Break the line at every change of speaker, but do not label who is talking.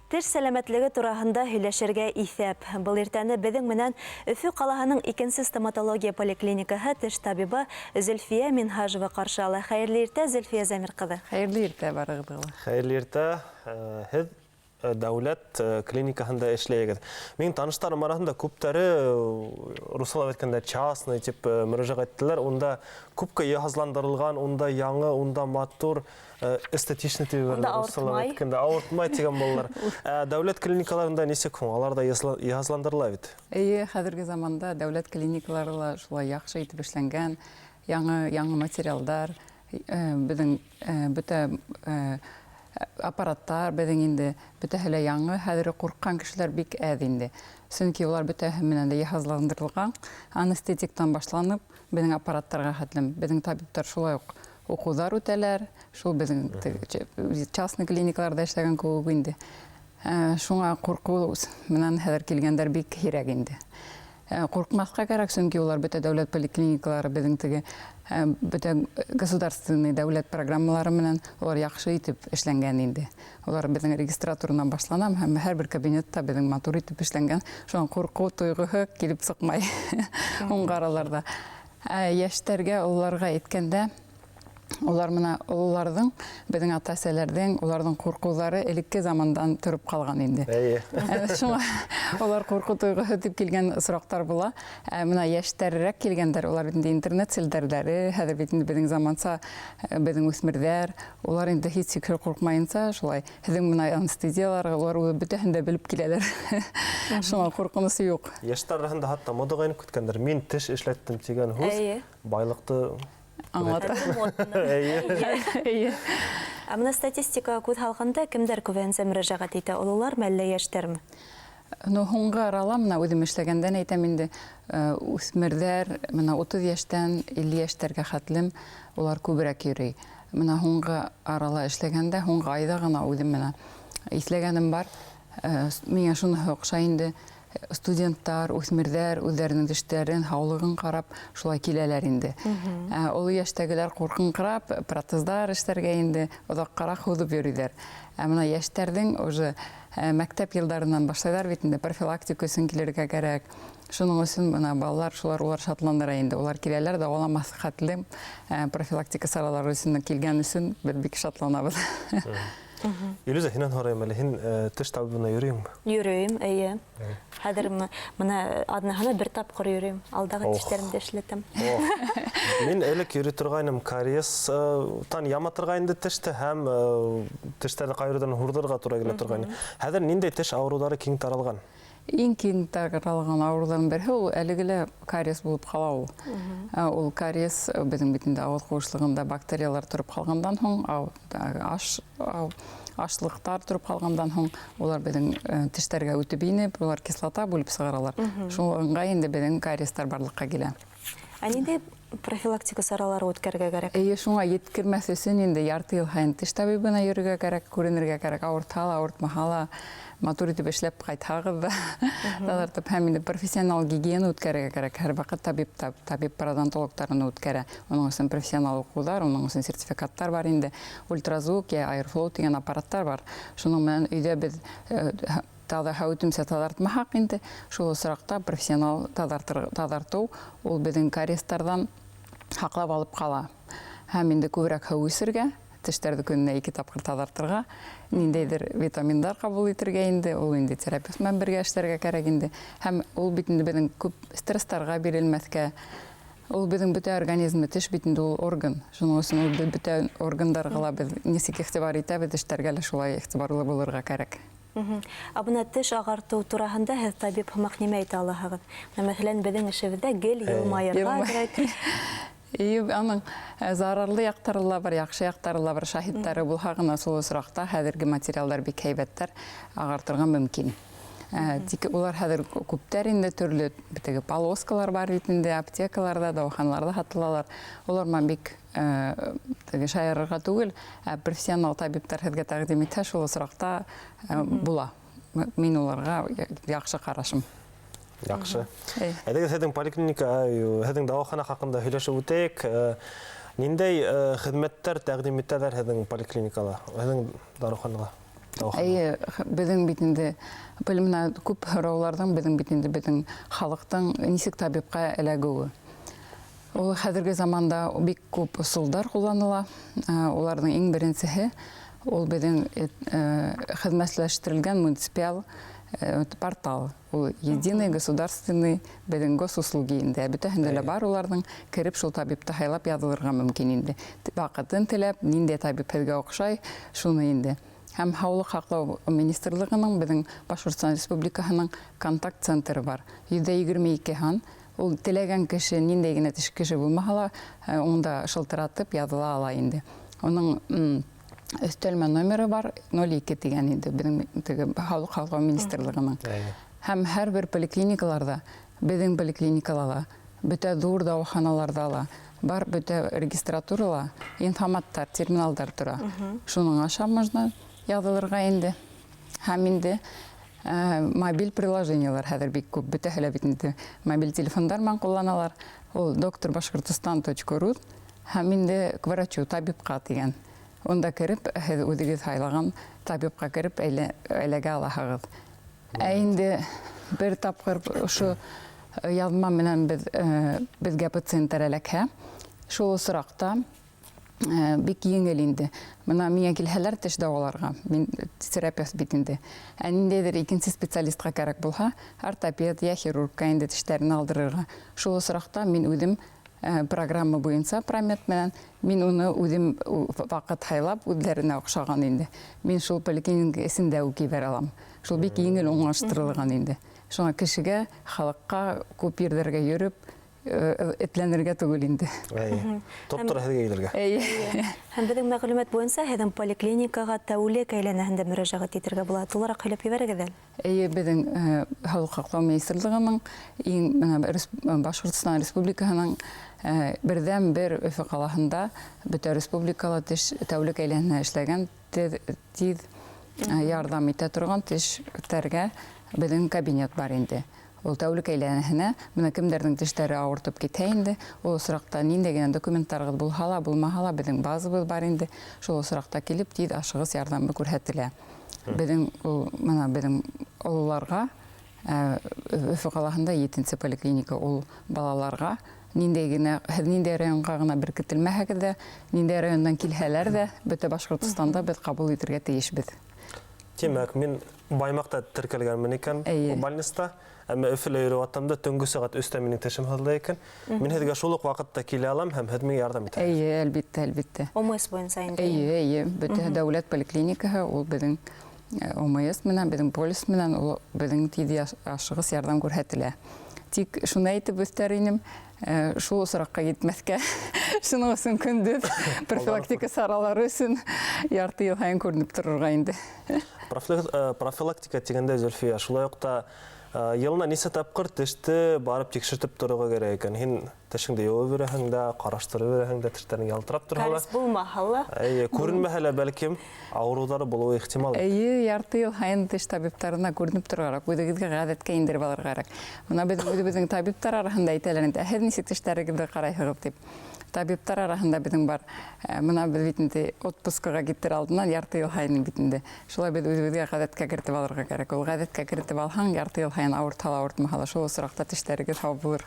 Теш сәләмәтлеге тураһында һөйләшергә иҫәп. Был иртәне беҙҙең менән Өфө ҡалаһының икенсе стоматология поликлиникаһы теш табибы Зөлфиә Минһажева ҡаршы ала. Хәйерле иртә, Зөлфиә Замир ҡыҙы.
Хәйерле иртә барығыҙға ла.
Хәйерле иртә. Һеҙ дәүләт клиникаһында эшләйегеҙ. Минең таныштарым араһында күптәре, руслап әйткәндә, частный тип мөрәжәғәт иттеләр. Унда күпкә йыһазландырылған, унда яңы, унда матур, эстетичный тип
Унда ауыртмай.
Әйткәндә, ауыртмай тигән булалар. Ә дәүләт клиникаларында нисек һуң? Алар да йыһазландырыла бит.
Эйе, хәҙерге заманда дәүләт клиникалары ла шулай яҡшы итеп эшләнгән, яңы яңы материалдар, беҙҙең бөтә аппараттар беҙҙең инде бөтәһе лә яңы. Хәҙер ҡурҡҡан кешеләр бик әҙ инде. Сөнки улар бөтәһе менән дә йыһазландырылған. Анестетиктан башланып, беҙҙең аппараттарға хәтлем. Беҙҙең табиптар шулай уҡ уҡыуҙар үтәләр. Шул беҙҙең частный клиникаларҙа эшләгән кеүек инде. Шуңа ҡурҡыу менән хәҙер килгәндәр бик һирәк инде. Ҡурҡмаҫҡа кәрәк, сөнки улар бөтә дәүләт поликлиникалары беҙҙең теге бөтә государственный дәүләт программалары менән улар яҡшы итеп эшләнгән инде. Улар беҙҙең регистратуранан башлана һәм һәр бер кабинетта беҙҙең матур итеп эшләнгән. Шуңа ҡурҡыу тойғоһо килеп сыҡмай һуңғы араларҙа. Ә йәштәргә, ололарға әйткәндә, улар мына ололарҙың, беҙҙең ата-әсәләрҙең, уларҙың ҡурҡыуҙары элекке замандан тороп ҡалған инде.
Эйе.
Шуңа улар ҡурҡыу тойғоһо тип килгән осраҡтар була. Ә мына йәштәрерәк килгәндәр, улар бит инде интернет селтәрҙәре, хәҙер бит инде беҙҙең заманса, беҙҙең үҫмерҙәр, улар инде һис шикһеҙ ҡурҡмайынса, шулай һеҙҙең мына анестезияларға улар үҙе бөтәһен дә белеп киләләр. Шуңа ҡурҡынысы юҡ.
Йәштәр араһында хатта модаға инеп киткәндер. Мин теш эшләттем тигән һүҙ
Эйе.
байлыҡты
аңлата.
Эйе.
Эйе.
Ә мына статистикаға күҙ һалғанда, кемдәр күбеһенсә мөрәжәғәт итә? Ололармы, әллә йәштәрме?
Ну, һуңғы арала мына үҙем эшләгәндән әйтәм инде, үҫмерҙәр мына 30 йәштән 50 йәштәргә хәтлем улар күберәк йөрөй. Мына һуңғы арала эшләгәндә, һуңғы айҙа ғына үҙем мына иҫләгәнем бар. Миңә шуныһы оҡшай инде, студенттар, үҫмерҙәр үҙҙәренең тештәрен, һаулығын ҡарап шулай киләләр инде. Ә оло йәштәгеләр ҡурҡыңҡырап, протездар эшләргә инде оҙаҡҡараҡ һуҙып йөрөйҙәр. Ә мына йәштәрҙең уже мәктәп йылдарынан башлайҙар бит инде, профилактика өсөн килергә кәрәк. Шуның өсөн бына балалар шулар улар шатландыра инде. Улар киләләр, дауаламаҫ хәтлем профилактика саралары өсөн килгән өсөн беҙ бик шатланабыҙ.
Илүзә, һинән һорайым әле, һин теш табибына йөрөйһөңмө?
Йөрөйөм, эйе. Хәҙер мына аҙнаһына бер тапҡыр йөрөйөм. Алдағы тештәремде эшләтәм.
Мин элек йөрөй торғайным, кариестан яматырға инде теште һәм тештәрҙе ҡайырыуҙан һурҙырға тура килә торғайны. Хәҙер ниндәй теш ауырыуҙары киң таралған?
Иң киң таралған ауырыуҙарҙың береһе ул әлеге лә кариес булып ҡала ул. Ул кариес беҙҙең бит инде ауыҙ ҡыуышлығында бактериялар тороп ҡалғандан һуң, ашлыҡтар тороп ҡалғандан һуң, улар беҙҙең тештәргә үтеп инеп, улар кислота бүлеп сығаралар. Шуңа инде беҙҙең кариестар барлыҡҡа килә.
Ә ниндәй профилактика саралары үткәрергә кәрәк?
Эйе, шуңа еткермәҫ өсөн инде ярты йыл һайын теш табибына йөрөргә кәрәк, күренергә кәрәк, ауыртһа ла, ауыртмаһа ла, матур итеп эшләп ҡайтһағыҙ ҙа таҙартып, һәм инде профессионал гигиена үткәрергә кәрәк. Һәр ваҡыт табиб, табиб пародонтологтарны үткәрә. Уның өсөн профессионал уҡыуҙар, уның өсөн сертификаттар бар инде. Ультразвук йә аэрфлоу тигән аппараттар бар. Шуның менән өйҙә беҙ таҙа һәүетемсә таҙартмаһаҡ инде, шул осраҡта профессионал таҙартыу ул беҙҙең кариестарҙан һаҡлап алып ҡала. Һәм инде күберәк һыу эсергә, тештәрҙе көнөнә 2 тапҡыр таҙартырға, ниндәйҙер витаминдар ҡабул итергә инде, ул инде терапевт менән бергә эшләргә кәрәк инде. Һәм ул бит инде беҙҙең күп стресстарға бирелмәҫкә, ул беҙҙең бөтә организмы, теш бит инде ул орган. Шуның өсөн ул бөтә органдарға ла беҙ нисек иғтибар итәбеҙ, тештәргә лә шулай иғтибарлы булырға кәрәк.
Ә бына теш ағартыу тураһында һеҙ табип һымаҡ нимә әйтә алаһығыҙ? Менә, мәҫәлән, беҙҙең эшебеҙҙә гел йылмайырға кәрәк.
Эйе, аның зарарлы яҡтары ла бар, яҡшы яҡтары ла бар. Шаһиттары булһа ғына шул осраҡта хәҙерге материалдар бик һәйбәттәр, ағартырға мөмкин. Тик улар хәҙер күптәр инде төрлө теге полоскалар бар бит инде, аптекаларҙа, дауаханаларҙа һатылалар. Улар менән бик теге шаярырға түгел, ә профессионал табиптар һеҙгә тәҡдим итһә, шул осраҡта була. Мин уларға яҡшы ҡарашым.
Яҡшы. Әйҙәгеҙ, һеҙҙең поликлиника, һеҙҙең дауахана хаҡында һөйләшеп үтәйек. Ниндәй хеҙмәттәр тәҡдим итәләр һеҙҙең поликлиникала, һеҙҙең дарыуханала?
Эйе, беҙҙең бит инде бына күп һорауларҙың беҙҙең бит инде беҙҙең халыҡтың нисек табипҡа эләгеүе. Ул хәҙерге заманда бик күп ысулдар ҡулланыла. Уларҙың иң беренсеһе ул беҙҙең хеҙмәтләштерелгән муниципаль портал. Ул единый государственный беҙҙең госуслуги инде. Бөтәһендә лә бар уларҙың, кереп шул табипты һайлап яҙылырға мөмкин инде. Ваҡытын теләп, ниндәй табип һеҙгә оҡшай, шуны инде. Һәм Һаулыҡ һаҡлау министрлығының беҙҙең Башҡортостан Республикаһының контакт центры бар. 122 һан. Ул теләгән кеше, ниндәй генә кеше булмаһа ла, унда шылтыратып яҙыла ала инде. Уның өҫтәлмә номеры бар, 02 тигән инде беҙҙең теге Һаулыҡ һаҡлау министрлығының. Һәм һәр бер поликлиникаларҙа, беҙҙең поликлиникала ла, бөтә ҙур дауаханаларҙа ла бар, бөтә регистратурала инфоматтар, терминалдар тора. Шуның аша можно яҙылырға инде. Һәм инде мобиль приложениелар хәҙер бик күп, бөтәһе лә бит инде мобиль телефондар менән ҡулланалар. Ул доктор Башҡортостан точка ру һәм инде к врачу, табипҡа тигән. Унда кереп, һеҙ үҙегеҙ һайлаған табипҡа кереп эләгә алаһығыҙ. Ә инде бер тапҡыр ошо яҙма менән беҙгә пациенттар эләкһә, шул осраҡта бик еңел инде. Бына миңә килһәләр теш дауаларға, мин терапевт бит инде. Ә ниндәйҙер икенсе специалистҡа кәрәк булһа, ортопед йә хирургка инде тештәрен алдырырға. Шул осраҡта мин үҙем программа буйынса промет менән мин уны үҙем ваҡыт һайлап үҙҙәренә оҡшаған инде. Мин шул поликлиника эсендә үк ебәрә алам. Шул бик еңел уңаштырылған инде. Шуңа кешегә, халыҡҡа күп ерҙәргә йөрөп, этләнергә түгел инде.
Эйе. Топ-тура һеҙгә килергә.
Эйе.
Һәм беҙҙең мәғлүмәт буйынса һеҙҙең поликлиникаға тәүлек әйләнәһендә мөрәжәғәт итергә була. Тулыраҡ һөйләп ебәрегеҙ әле.
Эйе, беҙҙең Һаулыҡ һаҡлау министрлығының иң, бына, Башҡортостан Республикаһының берҙән бер Өфө ҡалаһында бөтә республикала теш тәүлек әйләнәһендә эшләгән тиҙ ярҙам итә торған тештәргә беҙҙең кабинет бар инде. Ул тәүлек әйләнәһенә, бына кемдәрҙең тештәре ауыртып китә инде, ул осраҡта ниндәй генә документтарығыҙ булһа ла, булмаһа ла, беҙҙең базабыҙ бар инде. Шул осраҡта килеп тиҙ ашығыс ярҙамы күрһәтелә. Беҙҙең ул, бына беҙҙең ололарға Өфө ҡалаһында 7-нсе поликлиника, ул балаларға ниндәй генә, һеҙ ниндәй районға ғына беркетелмәһәгеҙ ҙә, ниндәй райондан килһәләр ҙә, бөтә Башҡортостанда беҙ ҡабул итергә тейешбеҙ.
Тимәк, мин Баймаҡта теркәлгәнмен икән, больниста, әммә Өфөлә йөрөп ятам да, төнгө сәғәт өстә минең тешем һыҙлай икән. Мин һеҙгә шул уҡ ваҡытта килә алам һәм һеҙ миңә ярҙам итәһегеҙ.
Эйе, әлбиттә, әлбиттә.
ОМС буйынса инде.
Эйе, эйе, бөтә дәүләт поликлиникаһы ул беҙҙең ОМС менән, беҙҙең полис менән ул беҙҙең тиҙ ашығыс ярҙам күрһәтелә. Тик шуны әйтеп үҫтәр инем, шул осраҡҡа етмәҫкә. Шуның өсөн көндөҙ профилактика саралары өсөн ярты йыл һайын күренеп торорға инде.
Профилактика тигәндә, Зөлфиә, шулай уҡ та йылына нисә тапҡыр теште барып тикшертеп торорға кәрәк икән? Һин тешеңде йыуып йөрөһөң дә, ҡараштырып йөрөһөң дә, тештәрең ялтырап торһа ла.
Кариес булмаһа ла.
Эйе, күренмәһә лә, бәлкем, ауырыуҙары булыуы ихтимал.
Эйе, ярты йыл һайын теш табиптарына күренеп торорға, үҙегеҙгә ғәҙәткә индереп алырға кәрәк. Бына беҙ үҙебеҙҙең табиптар араһында әйтәләр инде, ә һеҙ нисек тештәрегеҙҙе ҡарайһығыҙ тип. Табиптар араһында беҙҙең бар. Бына беҙ бит инде отпускыға китер алдынан ярты йыл һайын бит инде. Шулай беҙ үҙебеҙгә ғәҙәткә кертеп алырға кәрәк. Ул ғәҙәткә кертеп алһаң, ярты йыл һайын ауыртһа ла, ауыртмаһа ла, шул осраҡта тештәрегеҙ һау булыр.